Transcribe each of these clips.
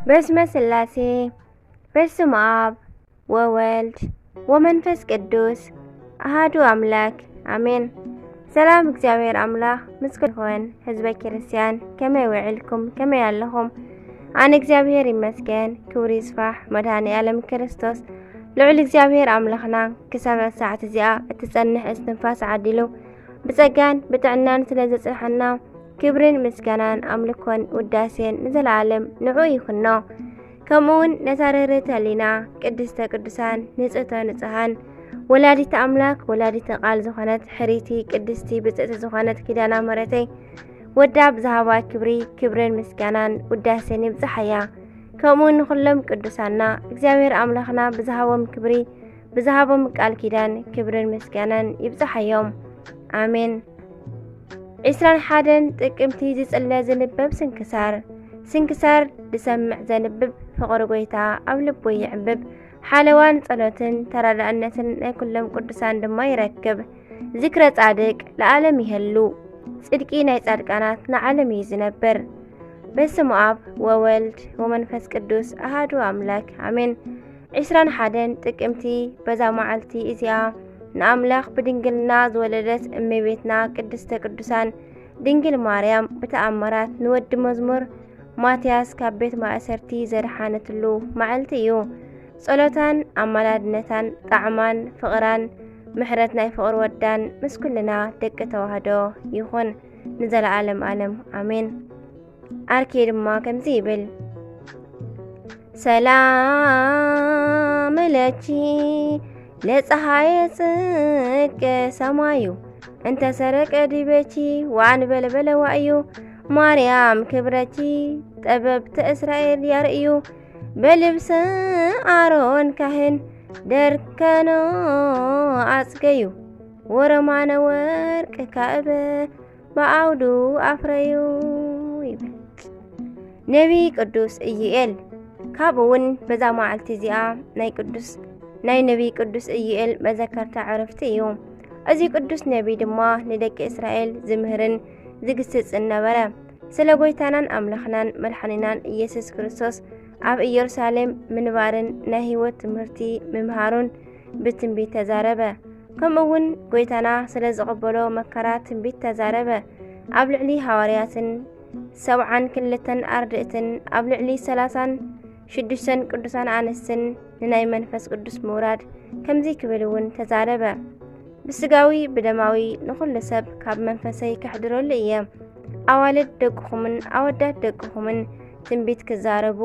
በስመ ስላሴ በስመ አብ ወወልድ ወመንፈስ ቅዱስ አሃዱ አምላክ አሜን። ሰላም እግዚኣብሔር አምላኽ ምስ ኩልኹም ህዝበ ክርስቲያን፣ ከመይ ውዕልኩም? ከመይ ኣለኹም? ኣነ እግዚኣብሔር ይመስገን፣ ክብሪ ይስፋሕ መድኃኔ ዓለም ክርስቶስ። ልዑል እግዚኣብሔር ኣምላኽና ክሳብ ሳዓት እዚኣ እትጸንሕ እስትንፋስ ዓዲሉ ብጸጋን ብጥዕናን ስለ ዘጽንሓና ክብርን ምስጋናን ኣምልኮን ውዳሴን ንዘለዓለም ንዑ ይኹኖ። ከምኡ እውን ነታ ርህርህቲ ህሊና ቅድስተ ቅዱሳን ንጽህተ ንጹሃን ወላዲተ ኣምላክ ወላዲተ ቃል ዝኾነት ሕርይቲ ቅድስቲ ብጽእቲ ዝኾነት ኪዳና ምሕረተይ ወዳ ብዝሃባ ክብሪ ክብርን ምስጋናን ውዳሴን ይብጽሓያ። ከምኡ ንኹሎም ቅዱሳና እግዚኣብሔር ኣምላኽና ብዝሃቦም ክብሪ ብዝሃቦም ቃል ኪዳን ክብርን ምስጋናን ይብጽሓዮም። ኣሜን። ዒስራን ሓደን ጥቅምቲ ዝጽለ ዝንበብ ስንክሳር። ስንክሳር ዝሰምዕ ዘንብብ ፍቕሪ ጎይታ ኣብ ልቡ ይዕምብብ። ሓለዋን ጸሎትን ተራዳእነትን ናይ ኩሎም ቅዱሳን ድማ ይረክብ። ዝክረ ጻድቅ ለዓለም ይሄሉ፣ ጽድቂ ናይ ጻድቃናት ንዓለም እዩ ዝነብር። በስመ አብ ወወልድ ወመንፈስ ቅዱስ አሃዱ አምላክ አሜን። ዒስራን ሓደን ጥቅምቲ በዛ መዓልቲ እዚኣ ንኣምላኽ ብድንግልና ዝወለደት እመቤትና ቅድስተ ቅዱሳን ድንግል ማርያም ብተኣምራት ንወዲ መዝሙር ማትያስ ካብ ቤት ማእሰርቲ ዘድሓነትሉ መዓልቲ እዩ። ጸሎታን ኣማላድነታን ጣዕማን ፍቕራን ምሕረት ናይ ፍቕሪ ወዳን ምስ ኩልና ደቂ ተዋህዶ ይኹን ንዘለዓለም ዓለም ኣሜን። ኣርኬ ድማ ከምዚ ይብል፣ ሰላም ለኪ ለፀሃየ ጽድቅ ሰማዩ እንተ ሰረቀ ዲበኪ ወአንበልበለ ዋእዩ ማርያም ክብረኪ ጠበብተ እስራኤል ያርእዩ በልብሰ አሮን ካህን ደርከኖ አጽገዩ ወረማነ ወርቅ ካእበ ብዓውዱ ኣፍረዩ ይብል ነቢይ ቅዱስ ኢዩኤል። ካብኡ እውን በዛ መዓልቲ እዚኣ ናይ ቅዱስ ናይ ነቢይ ቅዱስ ኢዩኤል መዘከርታ ዕረፍቲ እዩ። እዚ ቅዱስ ነቢይ ድማ ንደቂ እስራኤል ዝምህርን ዝግስጽን ነበረ። ስለ ጎይታናን ኣምላኽናን መድሓኒናን ኢየሱስ ክርስቶስ ኣብ ኢየሩሳሌም ምንባርን ናይ ህይወት ትምህርቲ ምምሃሩን ብትንቢት ተዛረበ። ከምኡ እውን ጎይታና ስለ ዝቐበሎ መከራ ትንቢት ተዛረበ። ኣብ ልዕሊ ሃዋርያትን ሰብዓን ክልተን ኣርድእትን ኣብ ልዕሊ ሰላሳን ሽዱሽተን ቅዱሳን ኣንስትን ንናይ መንፈስ ቅዱስ ምውራድ ከምዚ ክብል እውን ተዛረበ። ብስጋዊ ብደማዊ ንኹሉ ሰብ ካብ መንፈሰይ ከሕድረሉ እየ። ኣዋልድ ደቅኹምን ኣወዳት ደቅኹምን ትንቢት ክዛረቡ፣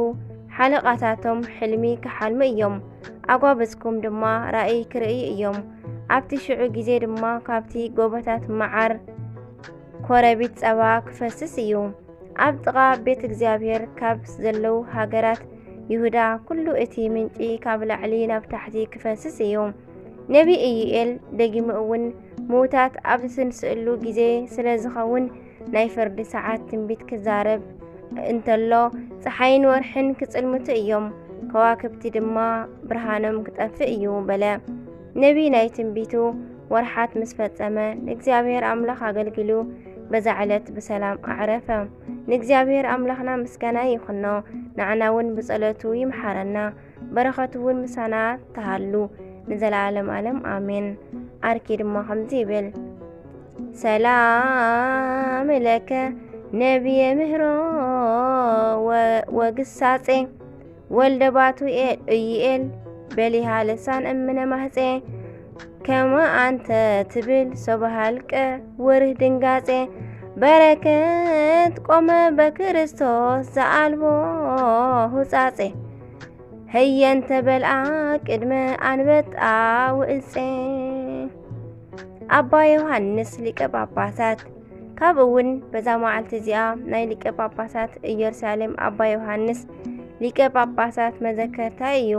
ሓለቓታቶም ሕልሚ ክሓልሙ እዮም። ኣጓብዝኩም ድማ ራእይ ክርእዩ እዮም። ኣብቲ ሽዑ ግዜ ድማ ካብቲ ጎቦታት መዓር ኮረቢት ጸባ ክፈስስ እዩ። ኣብ ጥቓ ቤት እግዚኣብሔር ካብ ዘለዉ ሃገራት ይሁዳ ኩሉ እቲ ምንጪ ካብ ላዕሊ ናብ ታሕቲ ክፈስስ እዩ። ነቢ ኢዩኤል ደጊሙ እውን ምዉታት ኣብ ዝትንስእሉ ግዜ ስለ ዝኸውን ናይ ፍርዲ ሰዓት ትንቢት ክዛረብ እንተሎ ጸሓይን ወርሕን ክጽልምቱ እዮም፣ ከዋክብቲ ድማ ብርሃኖም ክጠፍእ እዩ በለ። ነቢ ናይ ትንቢቱ ወርሓት ምስ ፈጸመ ንእግዚኣብሔር ኣምላኽ ኣገልጊሉ በዛ ዕለት ብሰላም ኣዕረፈ። ንእግዚኣብሔር ኣምላኽና ምስጋና ይኹኖ፣ ንዓና እውን ብጸሎቱ ይምሓረና፣ በረኸቱ እውን ምሳና ትሃሉ ንዘለዓለም ዓለም ኣሜን። ኣርኬ ድማ ከምዚ ይብል፣ ሰላም ለከ ነቢየ ምህሮ ወ- ወግሳጼ ወልደ ባቱኤል እዩኤል በሊሃ ልሳን እምነ ማህጼ ከመ ኣንተ ትብል ሶበ ሃልቀ ወርህ ድንጋጼ በረከት ቆመ በክርስቶስ ዘኣልቦ ሁጻጼ ህየንተ በልኣ ቅድመ ኣንበጣ ውእጼ። ኣባ ዮሃንስ ሊቀ ጳጳሳት። ካብ እውን በዛ መዓልቲ እዚኣ ናይ ሊቀ ጳጳሳት ኢየሩሳሌም ኣባ ዮሃንስ ሊቀ ጳጳሳት መዘከርታ እዩ።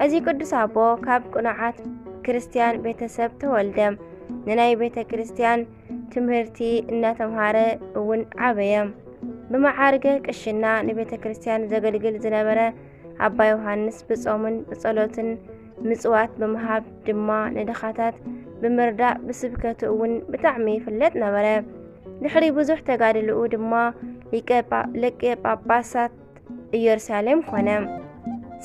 እዚ ቅዱስ ኣቦ ካብ ቅኑዓት ክርስቲያን ቤተሰብ ተወልደ። ንናይ ቤተ ክርስቲያን ትምህርቲ እናተምሃረ እውን ዓበየ። ብመዓርገ ቅሽና ንቤተ ክርስቲያን ዘገልግል ዝነበረ ኣባ ዮሃንስ ብጾምን ብጸሎትን ምጽዋት ብምሃብ ድማ ንድኻታት ብምርዳእ ብስብከቱ እውን ብጣዕሚ ይፍለጥ ነበረ። ድሕሪ ብዙሕ ተጋድልኡ ድማ ሊቀ ጳ- ሊቀ ጳጳሳት ኢየሩሳሌም ኮነ።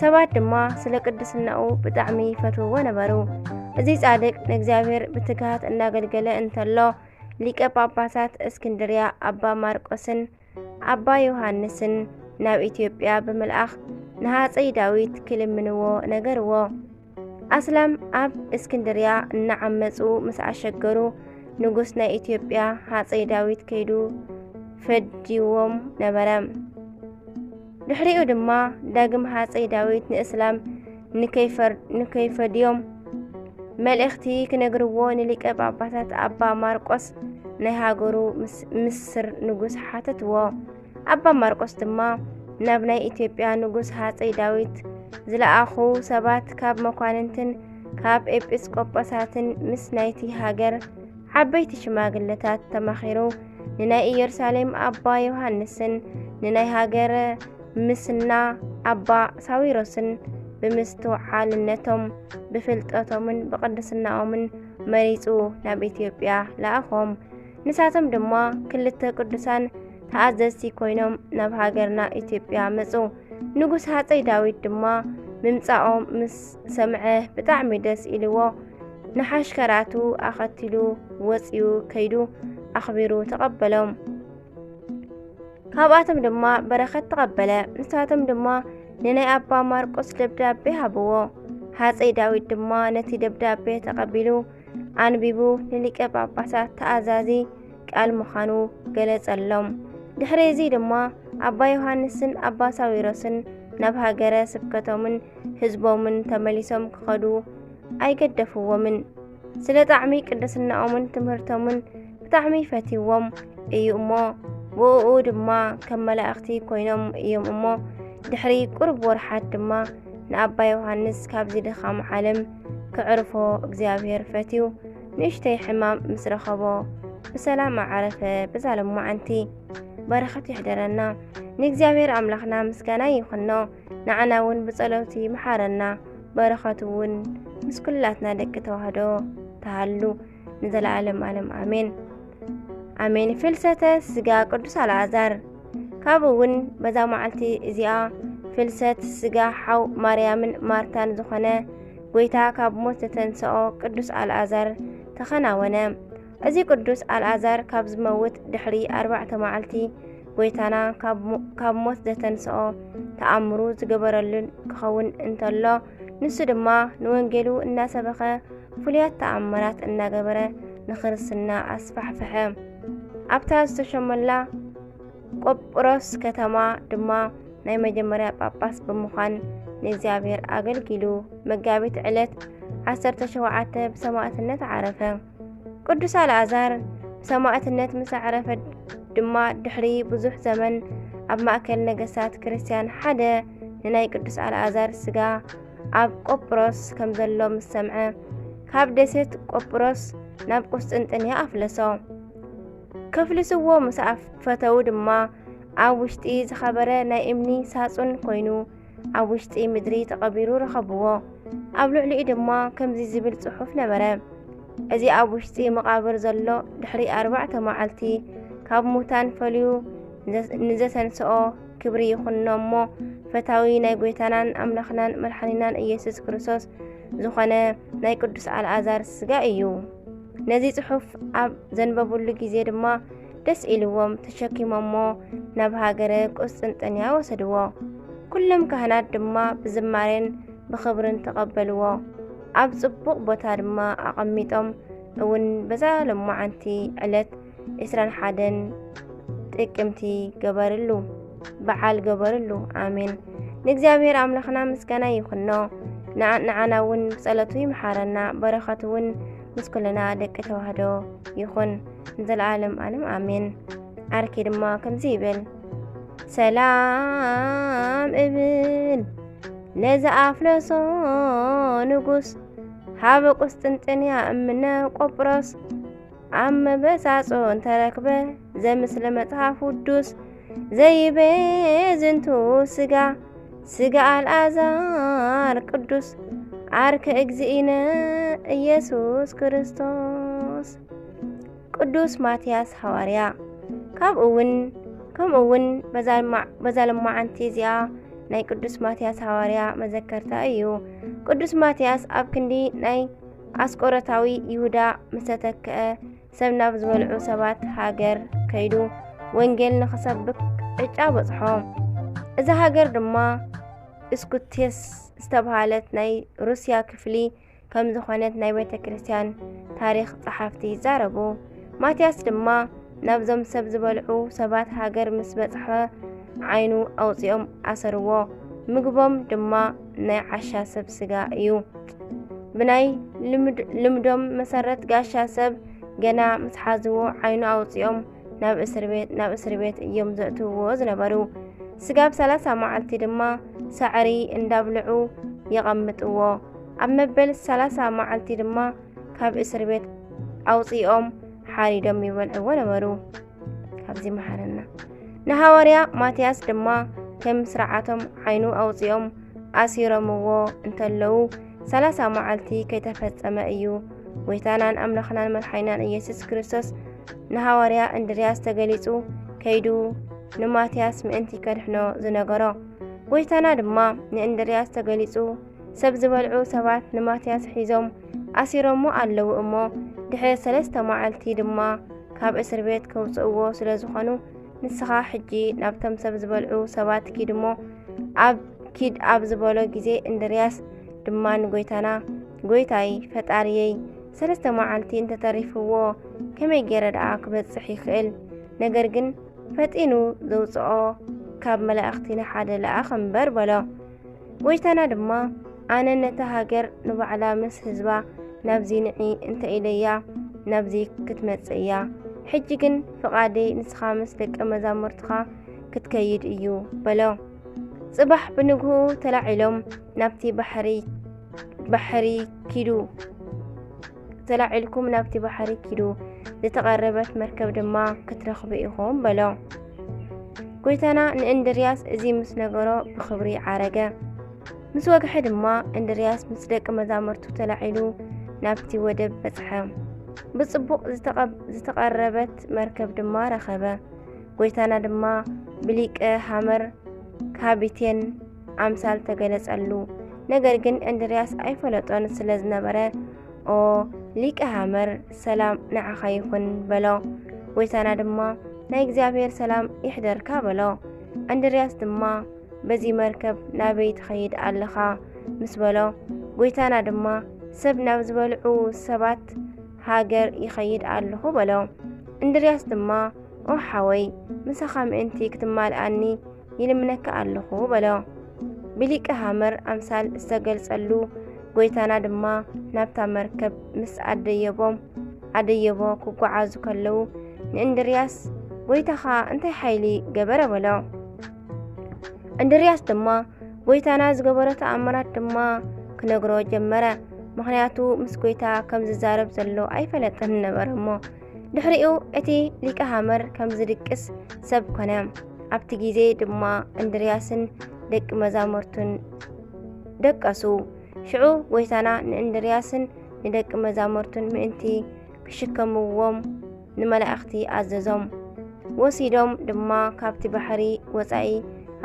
ሰባት ድማ ስለ ቅድስናኡ ብጣዕሚ ይፈትውዎ ነበሩ። እዚ ጻድቅ ንእግዚኣብሔር ብትግሃት እናገልገለ እንተሎ፣ ሊቀ ጳጳሳት እስክንድርያ ኣባ ማርቆስን ኣባ ዮሃንስን ናብ ኢትዮጵያ ብምልኣኽ ንሃጸይ ዳዊት ክልምንዎ ነገርዎ። ኣስላም ኣብ እስክንድርያ እናዓመጹ ምስ ኣሸገሩ፣ ንጉስ ናይ ኢትዮጵያ ሃጸይ ዳዊት ከይዱ ፈዲዎም ነበረ። ድሕሪኡ ድማ ዳግም ሃጸይ ዳዊት ንእስላም ንከይፈር-፣ ንከይፈድዮም መልእኽቲ ክነግርዎ ንሊቀ ጳጳሳት ኣባ ማርቆስ ናይ ሃገሩ ምስ-፣ ምስር ንጉስ ሓተትዎ። ኣባ ማርቆስ ድማ ናብ ናይ ኢትዮጵያ ንጉስ ሃጸይ ዳዊት ዝለኣኹ ሰባት ካብ መኳንንትን ካብ ኤጲስቆጶሳትን ምስ ናይቲ ሃገር ዓበይቲ ሽማግለታት ተማኺሩ፣ ንናይ ኢየሩሳሌም ኣባ ዮሃንስን ንናይ ሃገረ ምስና ኣባ ሳዊሮስን ብምስትውዓልነቶም፣ ብፍልጠቶምን ብቅድስናኦምን መሪጹ ናብ ኢትዮጵያ ለኣኾም። ንሳቶም ድማ ክልተ ቅዱሳን ተኣዘዝቲ ኮይኖም ናብ ሃገርና ኢትዮጵያ መጹ። ንጉስ ሃጸይ ዳዊት ድማ ምምጻኦም ምስ ሰምዐ ብጣዕሚ ደስ ኢልዎ፣ ንሓሽከራቱ ኣኸቲሉ ወጺኡ ከይዱ ኣኽቢሩ ተቐበሎም። ካብኣቶም ድማ በረኸት ተቐበለ። ንሳቶም ድማ ንናይ ኣባ ማርቆስ ደብዳቤ ሃብዎ። ሃጸይ ዳዊት ድማ ነቲ ደብዳቤ ተቐቢሉ ኣንቢቡ ንሊቀ ጳጳሳት ተኣዛዚ ቃል ምዃኑ ገለጸሎም። ድሕሪ እዚ ድማ ኣባ ዮሃንስን ኣባ ሳዊሮስን ናብ ሃገረ ስብከቶምን ህዝቦምን ተመሊሶም ክኸዱ ኣይገደፍዎምን። ስለ ጣዕሚ ቅድስናኦምን ትምህርቶምን ብጣዕሚ ፈትይዎም እዩ እሞ፣ ብእኡ ድማ ከም መላእኽቲ ኮይኖም እዮም እሞ፣ ድሕሪ ቁሩብ ወርሓት ድማ ንኣባ ዮሃንስ ካብዚ ድኻም ዓለም ከዕርፎ እግዚኣብሔር ፈትዩ፣ ንእሽተይ ሕማም ምስ ረኸቦ ብሰላም ኣዓረፈ። በዛ ሎማዓንቲ በረኸት ይሕደረና። ንእግዚኣብሔር ኣምላኽና ምስጋና ይኹኖ። ንዓና እውን ብጸሎቱ ይምሓረና። በረኸቱ እውን ምስ ኩላትና ደቂ ተዋህዶ ተሃሉ ንዘለዓለም ዓለም ኣሜን። ኣሜን። ፍልሰተ ስጋ ቅዱስ ኣልዓዛር። ካብኡ እውን በዛ መዓልቲ እዚኣ ፍልሰት ስጋ ሓው ማርያምን ማርታን ዝኾነ ጐይታ ካብ ሞት ዘተንስኦ ቅዱስ ኣልዓዛር ተኸናወነ። እዚ ቅዱስ ኣልዓዛር ካብ ዝመውት ድሕሪ ኣርባዕተ መዓልቲ ጐይታና ካብ ሞ-፣ ካብ ሞት ዘተንስኦ ተኣምሩ ዝገበረሉን ክኸውን እንተሎ፣ ንሱ ድማ ንወንጌሉ እናሰበኸ ፍሉያት ተኣምራት እናገበረ ንክርስትና ኣስፋሕፈሐ። ኣብታ ዝተሸመላ ቆጵሮስ ከተማ ድማ ናይ መጀመርያ ጳጳስ ብምዃን ንእግዚኣብሔር ኣገልጊሉ፣ መጋቢት ዕለት ዓሰርተ ሸውዓተ ብሰማዕትነት ዓረፈ። ቅዱስ ኣልዓዛር ብሰማዕትነት ምስ ኣዕረፈ ድማ ድሕሪ ብዙሕ ዘመን ኣብ ማእከል ነገስታት ክርስትያን ሓደ ንናይ ቅዱስ ኣልዓዛር ስጋ ኣብ ቆጵሮስ ከም ዘሎ ምስ ሰምዐ፣ ካብ ደሴት ቆጵሮስ ናብ ቁስጥንጥንያ ኣፍለሶ። ከፍልስዎ ምስ ኣፍ-፣ ፈተው ድማ፣ ኣብ ውሽጢ ዝኸበረ ናይ እምኒ ሳጹን ኮይኑ፣ ኣብ ውሽጢ ምድሪ ተቐቢሩ ረኸብዎ። ኣብ ልዕሊኡ ድማ ከምዚ ዝብል ጽሑፍ ነበረ፣ "እዚ ኣብ ውሽጢ መቓብር ዘሎ ድሕሪ ኣርባዕተ መዓልቲ ካብ ሙታን ፈልዩ ንዘ-፣ ንዘተንስኦ ክብሪ ይኹኖ እሞ፣ ፈታዊ ናይ ጐይታናን ኣምላኽናን መድሓኒናን ኢየሱስ ክርስቶስ ዝኾነ ናይ ቅዱስ ኣልዓዛር ስጋ እዩ።" ነዚ ጽሑፍ ኣብ ዘንበብሉ ግዜ ድማ ደስ ኢልዎም ተሸኪሞሞ ናብ ሃገረ ቁስጥንጥንያ ወሰድዎ። ኩሎም ካህናት ድማ ብዝማሬን ብኽብርን ተቐበልዎ። ኣብ ጽቡቕ ቦታ ድማ ኣቐሚጦም እውን በዛ ሎማዓንቲ ዕለት ዕስራን ሓደን ጥቅምቲ ገበርሉ፣ በዓል ገበርሉ። ኣሜን። ንእግዚኣብሔር ኣምላኽና ምስጋና ይኹኖ። ንዓ-፣ ንዓና እውን ብጸሎቱ ይምሓረና፣ በረኸቱ እውን ምስ ኩልና ደቂ ተዋህዶ ይኹን ንዘለዓለም ዓለም። ኣሜን። ዓርኪ ድማ ከምዚ ይብል፣ ሰላም እብል ነዚ ኣፍለሶ ንጉስ፣ ሃበ ቁስጥንጥንያ እምነ ቆጵሮስ፣ ኣብ መበሳጹ እንተረክበ ዘምስለ መጽሓፍ ቅዱስ ዘይቤ ዝንቱ ስጋ፣ ስጋ ኣልዓዛር ቅዱስ ዓርከ እግዚእነ ኢየሱስ ክርስቶስ። ቅዱስ ማትያስ ሃዋርያ። ካብኡ እውን ከምኡ እውን በዛ ልማ- በዛ ልማዓንቲ እዚኣ ናይ ቅዱስ ማትያስ ሃዋርያ መዘከርታ እዩ። ቅዱስ ማትያስ ኣብ ክንዲ ናይ ኣስቆሮታዊ ይሁዳ ምስተተክአ፣ ሰብ ናብ ዝበልዑ ሰባት ሃገር ከይዱ ወንጌል ንኽሰብክ ዕጫ በጽሖ። እዛ ሃገር ድማ እስኩቴስ ዝተብሃለት ናይ ሩስያ ክፍሊ ከም ዝኾነት ናይ ቤተ ክርስቲያን ታሪኽ ጸሓፍቲ ይዛረቡ። ማትያስ ድማ ናብዞም ሰብ ዝበልዑ ሰባት ሃገር ምስ በጽሐ ዓይኑ ኣውጺኦም ኣሰርዎ። ምግቦም ድማ ናይ ዓሻ ሰብ ስጋ እዩ። ብናይ ልምድ- ልምዶም መሰረት ጋሻ ሰብ ገና ምስ ሓዝዎ ዓይኑ ኣውጺኦም ናብ እስር ቤት ናብ እስር ቤት እዮም ዘእትውዎ ዝነበሩ። ስጋብ ሰላሳ መዓልቲ ድማ ሳዕሪ እንዳብልዑ የቐምጥዎ። ኣብ መበል ሰላሳ መዓልቲ ድማ ካብ እስር ቤት ኣውጺኦም ሓሪዶም ይበልዕዎ ነበሩ። ካብዚ መሓረና። ንሃዋርያ ማትያስ ድማ ከም ስርዓቶም ዓይኑ ኣውጺኦም ኣሲሮምዎ እንተለዉ፣ ሰላሳ መዓልቲ ከይተፈጸመ እዩ ጎይታናን ኣምላኽናን መድሓኒናን ኢየሱስ ክርስቶስ ንሃዋርያ እንድርያስ ተገሊጹ፣ ከይዱ ንማትያስ ምእንቲ ከድሕኖ ዝነገሮ። ጎይታና ድማ ንእንድርያስ ተገሊጹ፣ ሰብ ዝበልዑ ሰባት ንማትያስ ሒዞም ኣሲሮሞ ኣለዉ እሞ፣ ድሕሪ ሰለስተ መዓልቲ ድማ ካብ እስር ቤት ከውጽእዎ ስለ ዝኾኑ፣ ንስኻ ሕጂ ናብቶም ሰብ ዝበልዑ ሰባት ኪድ እሞ፣ ኣብ ኪድ ኣብ ዝበሎ ግዜ፣ እንድርያስ ድማ ንጎይታና፣ ጎይታይ፣ ፈጣሪየይ፣ ሰለስተ መዓልቲ እንተተሪፍዎ፣ ከመይ ገይረ ደኣ ክበጽሕ ይኽእል? ነገር ግን ፈጢኑ ዘውጽኦ ካብ መላእኽቲ ንሓደ ለኣኽ እምበር በሎ። ጎይታና ድማ፣ ኣነ ነታ ሃገር ንባዕላ ምስ ህዝባ ናብዚ ንዒ እንተ ኢለያ፣ ናብዚ ክትመጽእ እያ። ሕጂ ግን ፍቓደይ ንስኻ ምስ ደቀ መዛሙርትኻ ክትከይድ እዩ በሎ። ጽባሕ ብንግሁ ተላዒሎም ናብቲ ባሕሪ ባሕሪ ኪዱ ተላዒልኩም ናብቲ ባሕሪ ኪዱ፣ ዝተቐረበት መርከብ ድማ ክትረኽቡ ኢኹም በሎ። ጎይታና ንእንድርያስ እዚ ምስ ነገሮ ብኽብሪ ዓረገ። ምስ ወግሐ ድማ እንድርያስ ምስ ደቂ መዛሙርቱ ተላዒሉ ናብቲ ወደብ በጽሐ። ብጽቡቕ ዝተቐብ- ዝተቐረበት መርከብ ድማ ረኸበ። ጎይታና ድማ ብሊቀ ሃመር ካቢቴን ኣምሳል ተገለጸሉ። ነገር ግን እንድርያስ ኣይፈለጦን ስለ ዝነበረ፣ ኦ ሊቀ ሃመር፣ ሰላም ንዓኻ ይኹን በሎ። ጎይታና ድማ ናይ እግዚኣብሔር ሰላም ይሕደርካ በሎ። እንድርያስ ድማ በዚ መርከብ ናበይ ትኸይድ ኣለኻ ምስ በሎ፣ ጎይታና ድማ ሰብ ናብ ዝበልዑ ሰባት ሃገር ይኸይድ ኣለኹ በሎ። እንድርያስ ድማ ኦ ሓወይ፣ ምሳኻ ምእንቲ ክትማልኣኒ ይልምነካ ኣለኹ በሎ። ብሊቀ ሃመር ኣምሳል ዝተገልጸሉ ጎይታና ድማ ናብታ መርከብ ምስ ኣደየቦም ኣደየቦ ክጓዓዙ ከለዉ ንእንድርያስ ጎይታኻ እንታይ ሓይሊ ገበረ በሎ። እንድርያስ ድማ ጎይታና ዝገበሮ ተኣምራት ድማ ክነግሮ ጀመረ። ምኽንያቱ ምስ ጎይታ ከም ዝዛረብ ዘሎ ኣይፈለጠን ነበረ እሞ። ድሕሪኡ እቲ ሊቀ ሃመር ከም ዝድቅስ ሰብ ኮነ። ኣብቲ ግዜ ድማ እንድርያስን ደቂ መዛሙርቱን ደቀሱ። ሽዑ ጎይታና ንእንድርያስን ንደቂ መዛሙርቱን ምእንቲ ክሽከምዎም ንመላእኽቲ ኣዘዞም። ወሲዶም ድማ ካብቲ ባሕሪ ወጻኢ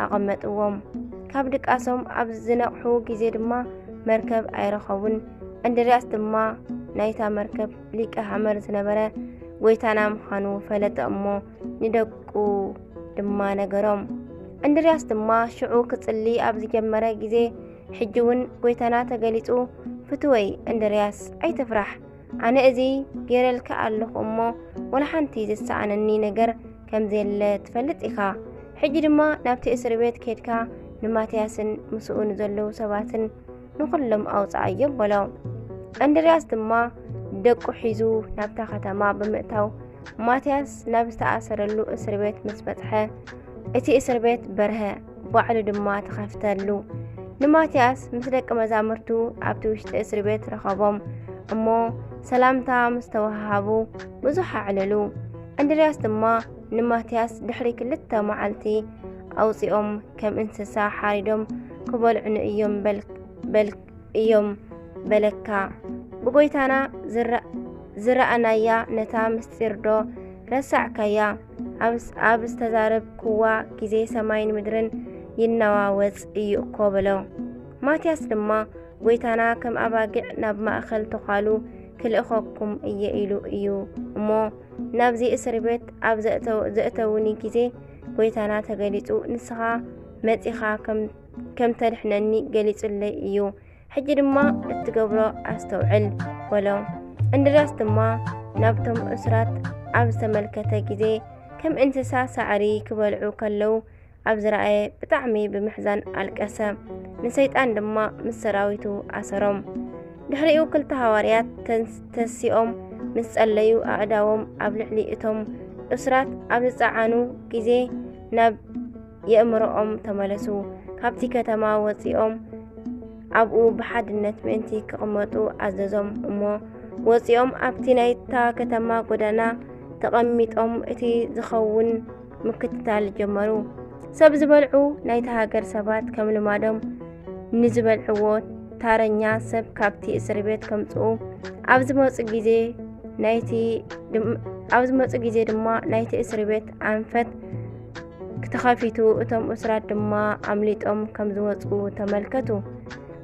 ኣቐመጥዎም። ካብ ድቃሶም ኣብ ዝነቕሑ ግዜ ድማ መርከብ ኣይረኸቡን። እንድርያስ ድማ ናይታ መርከብ ሊቀ ሃመር ዝነበረ ጎይታና ምዃኑ ፈለጠ እሞ ንደቁ ድማ ነገሮም። እንድርያስ ድማ ሽዑ ክጽሊ ኣብ ዝጀመረ ግዜ ሕጂ እውን ጎይታና ተገሊጹ፣ ፍትወይ እንድርያስ ኣይትፍራሕ፣ ኣነ እዚ ገይረልካ ኣለኹ እሞ ወላ ሓንቲ ዝሰኣነኒ ነገር ከም ዘየለ ትፈልጥ ኢኻ። ሕጂ ድማ ናብቲ እስር ቤት ኬድካ ንማትያስን ምስኡ ንዘለዉ ሰባትን ንኹሎም ኣውጽኣዮም በሎ። እንድርያስ ድማ ደቁ ሒዙ ናብታ ከተማ ብምእታው ማትያስ ናብ ዝተኣሰረሉ እስር ቤት ምስ በጽሐ እቲ እስር ቤት በርሀ ባዕሉ ድማ ተኸፍተሉ። ንማትያስ ምስ ደቂ መዛሙርቱ ኣብቲ ውሽጢ እስር ቤት ረኸቦም እሞ ሰላምታ ምስ ተወሃሃቡ ብዙሕ ኣዕለሉ። እንድርያስ ድማ ንማትያስ ድሕሪ ክልተ መዓልቲ ኣውጺኦም ከም እንስሳ ሓሪዶም ክበልዑ ንእዮም በል እዮም በለካ። ብጎይታና ዝረኣናያ ነታ ምስጢር ዶ ረሳዕካያ? ኣብ ዝተዛረብክዋ ግዜ ሰማይን ምድርን ይነዋወጽ እዩ እኮ በሎ። ማትያስ ድማ፣ ጎይታና፣ ከም ኣባጊዕ ናብ ማእከል ተዃሉ ክልእኸኩም እየ ኢሉ እዩ እሞ፣ ናብዚ እስር ቤት ኣብ ዘእተውኒ ግዜ ጎይታና ተገሊጹ፣ ንስኻ መጺኻ ከም ተድሕነኒ ገሊጹለይ እዩ። ሕጂ ድማ እትገብሮ ኣስተውዕል በሎ። እንድርያስ ድማ ናብቶም እሱራት ኣብ ዝተመልከተ ግዜ፣ ከም እንስሳ ሳዕሪ ክበልዑ ከለዉ ኣብ ዝረኣየ ብጣዕሚ ብምሕዛን ኣለቀሰ። ንሰይጣን ድማ ምስ ሰራዊቱ ኣሰሮም። ድሕሪኡ ክልተ ሃዋርያት ተንስ-፣ ተሲኦም ምስ ጸለዩ ኣእዳዎም ኣብ ልዕሊ እቶም እሱራት ኣብ ዝጸዓኑ ግዜ ናብ የእምሮኦም ተመለሱ። ካብቲ ከተማ ወጺኦም ኣብኡ ብሓድነት ምእንቲ ክቕመጡ ኣዘዞም እሞ፣ ወጺኦም ኣብቲ ናይታ ከተማ ጎዳና ተቐሚጦም እቲ ዝኸውን ምክትታል ጀመሩ። ሰብ ዝበልዑ ናይታ ሃገር ሰባት ከም ልማዶም ንዝበልዕዎ ታረኛ ሰብ ካብቲ እስር ቤት ከምጽኡ ኣብ ዝመጹ ግዜ ናይቲ ድም-፣ ኣብ ዝመጹ ግዜ ድማ ናይቲ እስር ቤት ኣንፈት ክተኸፊቱ፣ እቶም እሱራት ድማ ኣምሊጦም ከም ዝወጹ ተመልከቱ።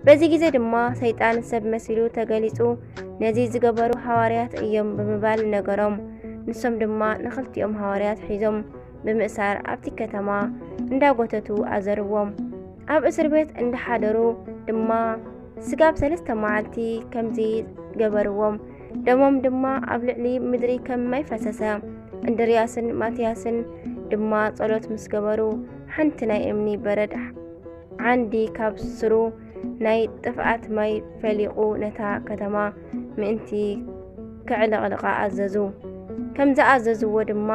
በዚ ግዜ ድማ ሰይጣን ሰብ መሲሉ ተገሊጹ፣ ነዚ ዝገበሩ ሃዋርያት እዮም ብምባል ነገሮም። ንሶም ድማ ንኽልቲኦም ሃዋርያት ሒዞም ብምእሳር ኣብቲ ከተማ እንዳጎተቱ ኣዘርዎም። ኣብ እስር ቤት እንዳሓደሩ ድማ ስጋብ ሰለስተ መዓልቲ ከምዚ ገበርዎም። ደሞም ድማ ኣብ ልዕሊ ምድሪ ከም ማይ ፈሰሰ። እንድርያስን ማትያስን ድማ ጸሎት ምስ ገበሩ፣ ሓንቲ ናይ እምኒ በረድ ዓንዲ ካብ ስሩ ናይ ጥፍኣት ማይ ፈሊቑ ነታ ከተማ ምእንቲ ከዕለቕልቓ ኣዘዙ። ከም ዝኣዘዝዎ ድማ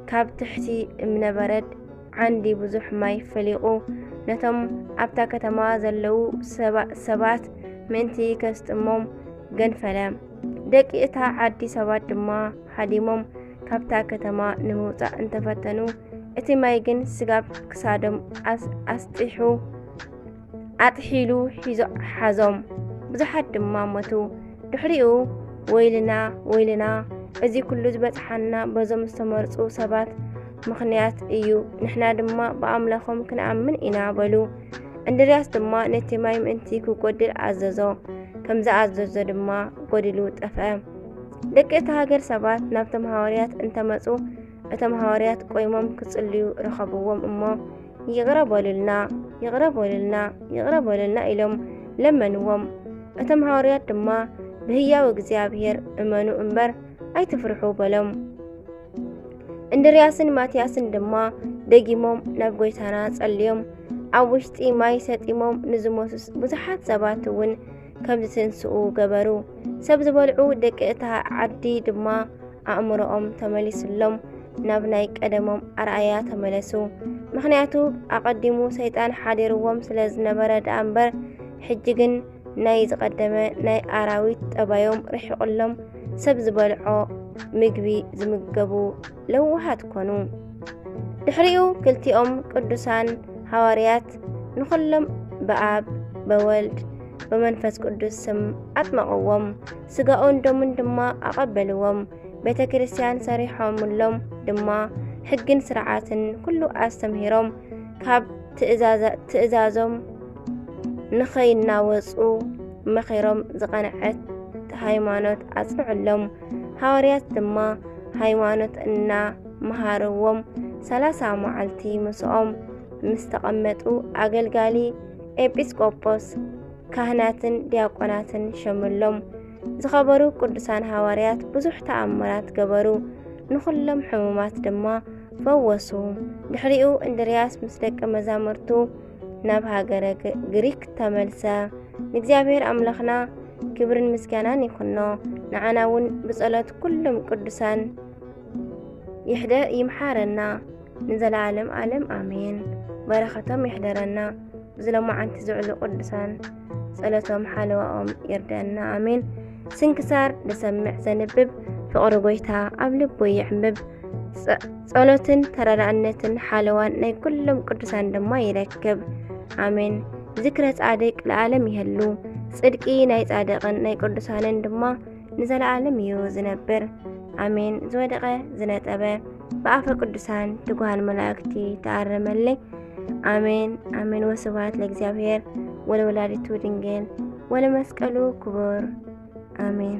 ካብ ትሕቲ እምነበረድ ዓንዲ ብዙሕ ማይ ፈሊቑ ነቶም ኣብታ ከተማ ዘለዉ ሰባ-፣ ሰባት ምእንቲ ከስጥሞም ገንፈለ። ደቂ እታ ዓዲ ሰባት ድማ ሃዲሞም ካብታ ከተማ ንምውጻእ እንተፈተኑ፣ እቲ ማይ ግን ስጋብ ክሳዶም ኣስ-፣ ኣስጢሑ፣ ኣጥሒሉ ሒዞ ሓዞም። ብዙሓት ድማ ሞቱ። ድሕሪኡ፣ "ወይልና፣ ወይልና፣ እዚ ኩሉ ዝበጽሓና በዞም ዝተመርጹ ሰባት ምኽንያት እዩ። ንሕና ድማ ብኣምላኾም ክንኣምን ኢና" በሉ። እንድርያስ ድማ ነቲ ማይ ምእንቲ ክጎድል ኣዘዞ። ከም ዝኣዘዞ ድማ ጎዲሉ ጠፍአ። ደቂ እታ ሃገር ሰባት ናብቶም ሃዋርያት እንተመጹ፣ እቶም ሃዋርያት ቆይሞም ክጽልዩ ረኸብዎም እሞ፣ "ይቕረ በሉልና፣ ይቕረ በሉልና፣ ይቕረ በሉልና" ኢሎም ለመንዎም። እቶም ሃዋርያት ድማ፣ "ብህያው እግዚኣብሔር እመኑ እምበር ኣይትፍርሑ" በሎም። እንድርያስን ማትያስን ድማ ደጊሞም ናብ ጎይታና ጸልዮም፣ ኣብ ውሽጢ ማይ ሰጢሞም ንዝሞቱ ብዙሓት ሰባት እውን ከም ዝትንስኡ ገበሩ። ሰብ ዝበልዑ ደቂ እታ ዓዲ ድማ ኣእምሮኦም ተመሊስሎም፣ ናብ ናይ ቀደሞም ኣርኣያ ተመለሱ። ምኽንያቱ፣ ኣቐዲሙ ሰይጣን ሓዲርዎም ስለ ዝነበረ ደኣ እምበር፣ ሕጂ ግን ናይ ዝቐደመ ናይ ኣራዊት ጠባዮም ርሒቑሎም፣ ሰብ ዝበልዖ ምግቢ ዝምገቡ ለዋሃት ኮኑ። ድሕሪኡ ክልቲኦም ቅዱሳን ሃዋርያት ንኹሎም ብኣብ፣ በወልድ፣ በመንፈስ ቅዱስ ስም ኣጥመቕዎም። ስጋኡን ደሙን ድማ ኣቐበልዎም። ቤተ ክርስቲያን ሰሪሖምሎም ድማ፣ ሕግን ስርዓትን ኩሉ ኣስተምሂሮም፣ ካብ ትእዛዘ-፣ ትእዛዞም ንኸይናወጹ መኺሮም፣ ዝቐንዐት ሃይማኖት ኣጽንዑሎም። ሃዋርያት ድማ ሃይማኖት እናመሃርዎም፣ ሰላሳ መዓልቲ ምስኦም ምስ ተቐመጡ፣ ኣገልጋሊ ኤጲስቆጶስ፣ ካህናትን ዲያቆናትን ሸምሎም። ዝኸበሩ ቅዱሳን ሃዋርያት ብዙሕ ተኣምራት ገበሩ፣ ንኹሎም ሕሙማት ድማ ፈወሱ። ድሕሪኡ እንድርያስ ምስ ደቀ መዛሙርቱ ናብ ሃገረ ግ-፣ ግሪክ ተመልሰ። ንእግዚኣብሔር ኣምላኽና ክብርን ምስጋናን ይኹኖ። ንዓና እውን ብጸሎት ኩሎም ቅዱሳን ይሕደ-፣ ይምሓረና ንዘለዓለም ዓለም ኣሜን። በረኸቶም ይሕደረና። ብዝለማዓንቲ ዝዕሉ ቅዱሳን ጸሎቶም ሓለዋኦም ይርደና ኣሜን። ስንክሳር ዝሰምዕ ዘንብብ ፍቕሪ ጎይታ ኣብ ልቡ ይዕምብብ። ጸ-፣ ጸሎትን ተረዳእነትን ሓለዋን ናይ ኩሎም ቅዱሳን ድማ ይረክብ ኣሜን። ዝክረ ጻድቅ ለዓለም ይህሉ። ጽድቂ ናይ ጻድቅን ናይ ቅዱሳንን ድማ ንዘለዓለም እዩ ዝነብር ኣሜን። ዝወደቐ ዝነጠበ ብኣፈ ቅዱሳን ትጉሃን መላእክቲ ተኣረመለይ። ኣሜን ኣሜን። ወስብሐት ለእግዚኣብሔር ወለወላዲቱ ድንግል ወለመስቀሉ ክቡር። ኣሜን።